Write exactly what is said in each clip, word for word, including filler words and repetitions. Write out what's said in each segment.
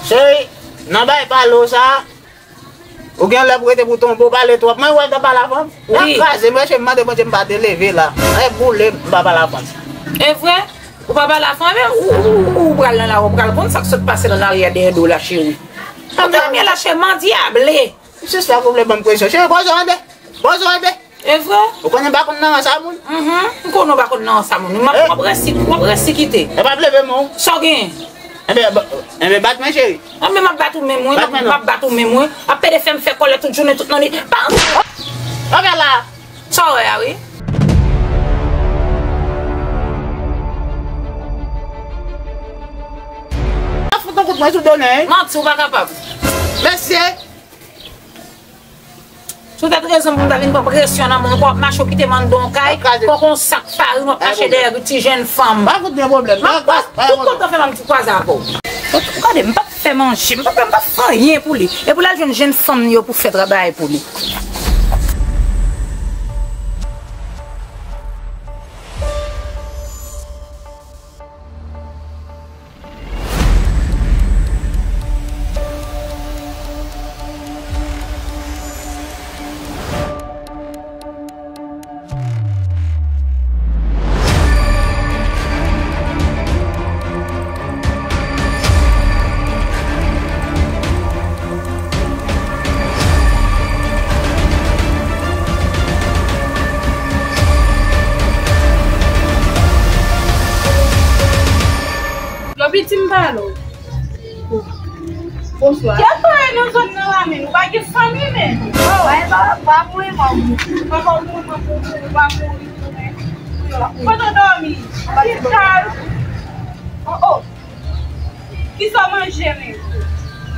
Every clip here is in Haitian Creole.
Cheri, nan bay pale w sa, ou gen lè pou rete pou tonbe, w pale twòp. Mwen wè w t ap pale a fanm. W ap kraze m, wè, cheri, m mande Bondye m pa te leve la. Mwen boule, m pa pale a fanm. E vre? Ou pa pale a fanm, men ou, ou, ou, ou pral nan lari, ou pral konn sa k sot pase nan lari a dèyè do w la, cheri. Ou te mye la, cheri, mandyable. Se sa pou vle ban m presyon. Cheri, poze w anbe. Poze w anbe. E vre? Ou konnen m pa konn nan rans a moun. Mhm. M konnen w pa konn nan rans a moun. M ap, eh, m ap resi, m ap resi kite. E pa leve men w. Sa w genyen? Enben, ba, enben, bat mwen, cheri. Enben, m ap bat ou menm, wi. Bat mwen, non. M ap bat ou menm, wi. Ap pede fè m fè kòlè tout jounen, tout lannwit. Bam! Anbe la. Sa w wè a, wi. Ap fout yon kout mwen sou do nen, wi. Manti, ou pa kapab. Mesye. Se poutèt rezon pou m ta vin pran presyon nan men w, w ap mache w kite m anndan yon kay, w ap kraze. Kòk yon sak farin, w ap mache dèyè ti jèn fanm. Pa fout gen pwoblèm. M ap, tout kontan fè m ti kwaze avè w. Ou gade, m p ap fè manje, m p ap, m p ap fè anyen pou li. Epi l al jwenn jèn fanm yo pou fè travay pou li. Yo piti m pale w. Bonswa. Kèt ou ye nan zòn nan la menm? Ou pa gen fanmi menm? Oh, ay, pa, pa mouri, mwen. Papa w mouri, mwen pou mouri, pa mouri, mouri. Kote w dòmi? Ki kay? Oh, oh. Kisa w manje menm?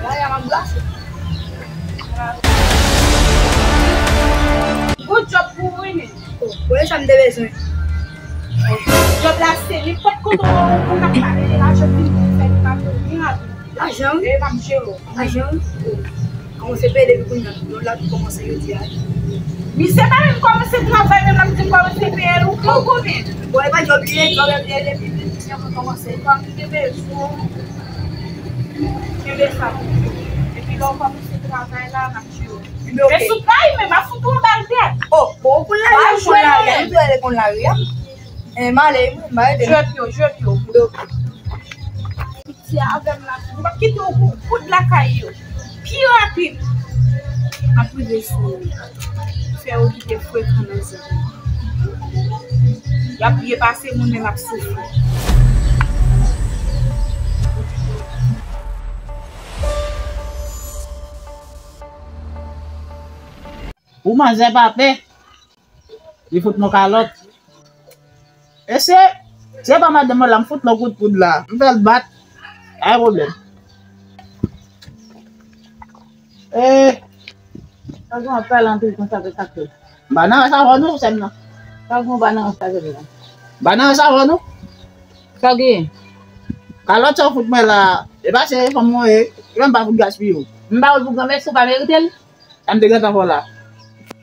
La, y a m ap glase. Good job pou ou, wi, men. Oh, bon, e sa m te bezwen. Job la se nenpòt kote w wè yon moun ap pale de lajan, vin pou fè li pa pou li rapid. Lajan? E m ap jere w. Lajan? Kòmanse peye depi kounye a. Lòt la tou kòmanse jodi a. Misye pa menm kòmanse travay, menm l ap di m kòmanse peye l, ou pran konbyen? Bon, e pa djòb li ye, djòb li ye depi misye mwen kòmanse. Kòm li te bezwen w, kenbe sa pou ou. Epi lè w kòmanse travay la, m ap jere w. Men sou kay, men m ap fout ou anba l tèt. Oh, bon, ou konn lari, ou konn lari, ou konn lari, hein? Eh, m ale, m ale. Jwèt yo, jwèt yo. Ok. Piti avè m la, m p ap kite w pou kout lakay yo. Pi rapid. M ap rive sou ou. Fè yo kite frekan nan zòn. Y ap byen pase, moun menm ap soufri. Ou manzè pa pè. Li fout mwen kalòt. E se, se pa madanm mwen la, m fout lòt kout poud la. M fè l bat. Pa gen pwoblèm. E, sa gen yon pale anpil konsa, se sa k fè. M pa nan rans avè w non, sè m nan. Sa gen yon pa nan rans avè m nan. M pa nan rans avè w non. Sa gen? Kalòt sa w fout mwen la, e pa se fanm mwen ye, e pa m pa fout gaspiye w. M ba w l pou granmèsi, ou pa merite l. Sa m te gentan fè w la.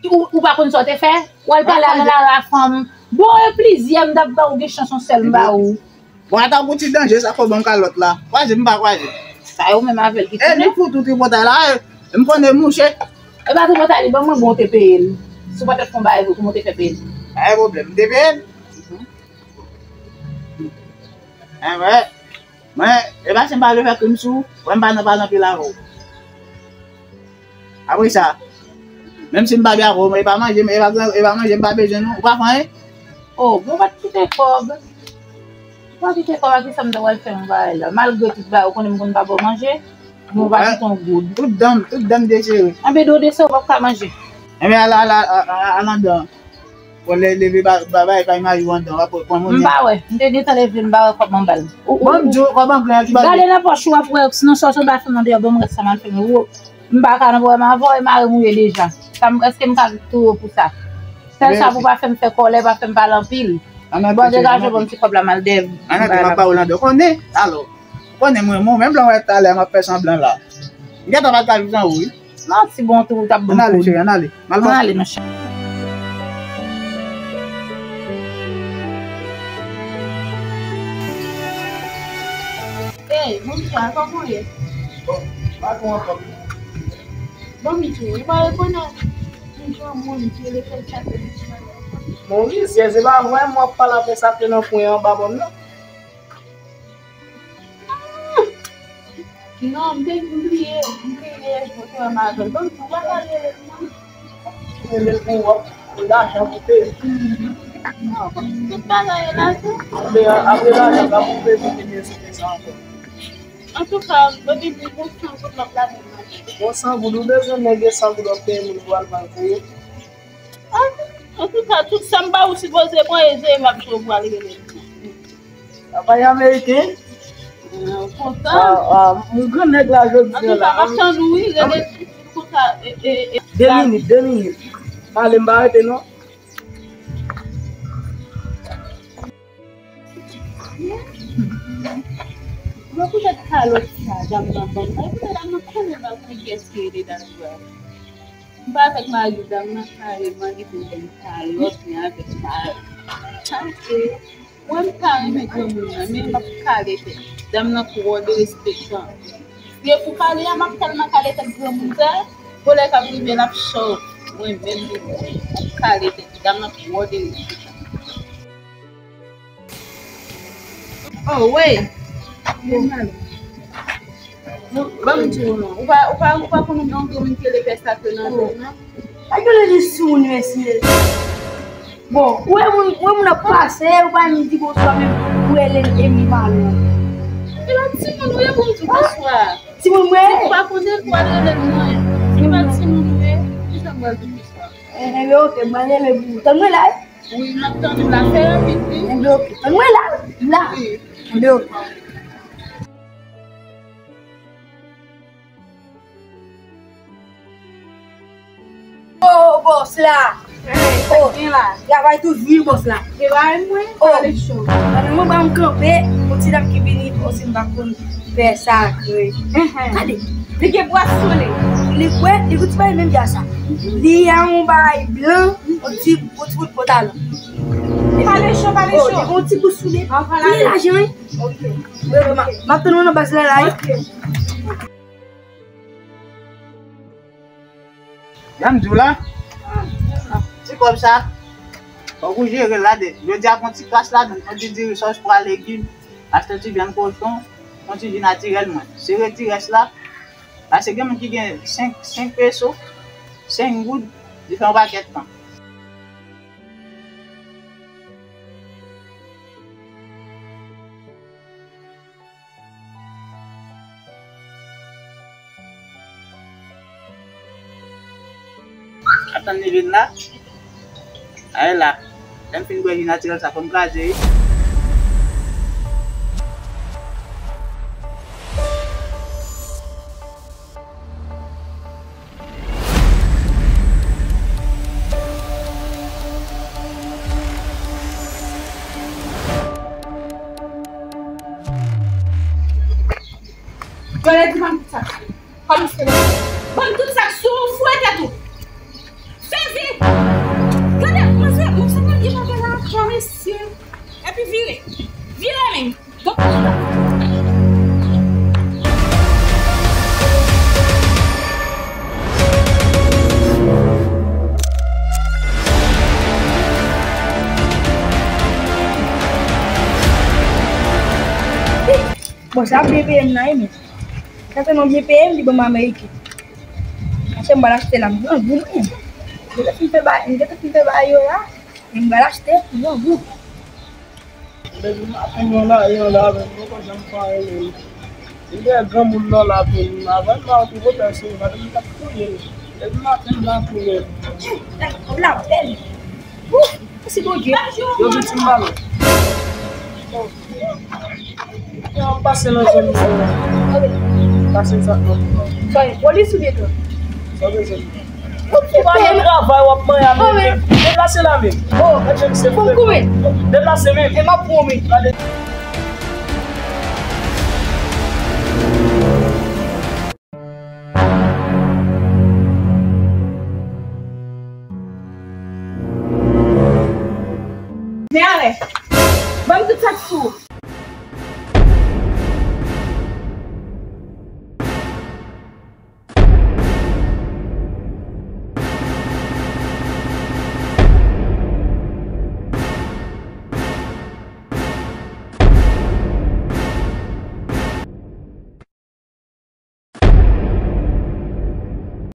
Ou, ou pa konn sa w te fè? W al pale a nan lari a fanm. Bon, e plizyè, m t ap ba w gen chans yon sèl m ba ou. Bon, ata pou ti danje sa fò ban m kalòt la. Kwaze m pa kwaze. Sa yo menm avè l ki tounen. E li fout ou tripotay la, e, m konnen mouche. E pa tripotay li ban mwen bon te peye l. Si w pa t ap fè yon bagay vre, kòman w te fè peye l? Pa gen pwoblèm, m te peye l. Enben, mwen, e pa si m pa vle fè krim sou ou, wè m pa nan pale anpil avè w. Apre sa, menm si m pa byen avè w, men e pa manje, men e pa gran, e pa manje, m pa bezwen non, ou pa fè anyen? Oh, bon, ou pa t kite kòb. Ou pa t kite kòb, a kisa m ta pral fè yon bagay la? Malgre tout bagay, ou konnen m konn pa ba w manje, men ou pa kite yon goud. Tout dan m, tout dan m desere. Anben, do desere, ou p ap ka manje. Enben, al, al, al, al, al anndan. Bon, lè leve ba, ba, bay kay mari w anndan, w ap pran money. M pa wè. M te gentan leve, m pa wè kòb anba l. Ou, ou, bon, m di w, kòb an grenn ki ba. Gade nan pòch ou, w ap wè, sinon sa w sot ba fè m andeyò, ban m rès sa m al fè m. Ou, m pa ka nan pwoblèm avè w, e mari m ou ye deja. Sa m, èske m ka tou yo pou sa? Sèl sa pou pa fè m fè kòlè, pa fè m pale anpil. Bon, degaje w, ban m ti kòb la, m al dèyè. Ann antre, m ap ba w anndan. Konnen, alò. Ou konnen mwen, mwen menm lè w wè talè a m ap fè sanblan la. M gentan pa t ka viv san ou, wi. Non, ti bon tou, ou t ap ban m kou. Ann ale, cheri, ann ale. M al bon. Ann ale, monchè. Ey, monchè, kòman w ye? Bon, pa tro anpòt. Bon, Michel, ou pa rekonèt yon granmoun ki rele Fèy Sakre nan chanèl? Moris, se pa vre, m wè w ap pale avè Sakre nan kwen anba bòn nan. Non, m te bliye, m bliye, m te wè m avè l. Bon, ou pa pale rele l non. Rele l pou w ap pou lajan pou peye. Non, tout bagay la tou. Apre, apre lajan, sa pou peye pou te gen sou sa ankò. Antouka, mwen te di bon san goud m ap lage nan men. Bon san goud, ou bezwen nèg e san goud w ap peye moun pou al pran kouri? Ah, antouka, tout sa m ba ou sipoze pran e se m ap di w pou al rele l. Sa pa yon ameriken? Ah, kontan. Ah, ah, m gran nèg la jodi a la. Antouka, m ap tann ou wi, rele konsa, e, e, e, de minit, de minit. Pale m pa rete non. Mwen poutèt kalòt sa, dam nan ban mwen, poutèt dam nan konnen m pa konnen kiyès ki rele dam nan. M pa avèk mari dam nan kareman, li pou jwenn kalòt, men avèk kalòt. Sa se, mwen m ta renmen granmoun nan, men m ap kale tèt. Dam nan twò derespektan. Vye pou pale a, m ap tèlman kale tèt granmoun sa, vòlè k ap rive l ap chòv. Mwen menm li, m ap kale tèt. Dam nan twò derespektan. Oh, wey! Ban m di w non. Ou pa, ou pa, ou pa konn yon granmoun ki rele Fèy Sakre nan zòn nan? Pa gen lè li sou nou, mesye. Bon, ou wè moun, ou wè moun ap pase, ou pa menm di bonswa, menm ou rele l e m pa non. E pa timoun ou ye pou m di bonswa. Timoun mwen? Ou pa konnen pou al rele l mwen. E pa timoun ou ye, ki sa m pral di bonswa? Enben, ok, m pral rele pou ou. Tann mwen la, wi. Wi, m ap tann ou la, fè rapid, wi. Enben, ok. Tann mwen la, la. Wi. Enben, ok. Oh, bòs la. Oh, travay toujou, bòs la. Travay mwen, oh, pale cho. Pandan mwen ba m kanpe, yon ti dam ki vini, osi m pa konn fè sa vre. Gade, li gen bwa sole. Li kwè, li gon ti bagay menm jan sa. Li a yon bagay blan, yon ti, yon ti bout pantalon. Pale cho, pale cho. Oh, li gon ti bout soulye. Li lajan, wi. Ok. M ap tann ou nan baz la, la, wi. Ok. Jan m di w la, ti kòb sa, fòk ou jere l la de. Jodi a, pran ti kras ladan l, pran ti diri, sòs pwa, legim, achte ti vyann kochon, pran ti ji natirèl mwen. Sere ti rès la, paske gen moun ki gen senk, senk peso, senk goud, li fè yon pakèt tan. Atann li vin la. Ay la. Lè m fin bwè ji natirèl sa, fò m kraze wi. Jwèt, di ban m tout sa k sou ou. Ban m tout sa k sou ou, foure tèt ou. Sezi! Gade, manzè, manzè nan gen bagay la ankò, mesye. Epi vire. Vire menm. Donk, bon, sa ap byen peye m nan, wi, men. Sa tèlman byen peye m, li ban m ameriken. Achte m pral achte la, m grangou, wi. M gentan fin fè ba, m gentan fin fè ba yo la, men m pral achte, m grangou. Depi maten m nan lari an la avè l, m poko janm fè anyen menm. M gen granmoun nan la tou, m avè l la tou, vòlè se maten m t ap touye l. Depi maten m la touye l. Ou la bèl. Ouf, mèsi Bondye. Yo vin ti m bal. Yo ap pase nan zòn nan. Pase sa. Sa e polis oubyen gang? Sa bezwen. Ou pa gen travay, w ap manyen a menm. Deplase la menm. Oh, gad jan misye fou koumen. Deplase menm. E m ap pran men. Gade. Men ale. Ban m tout sa k sou ou.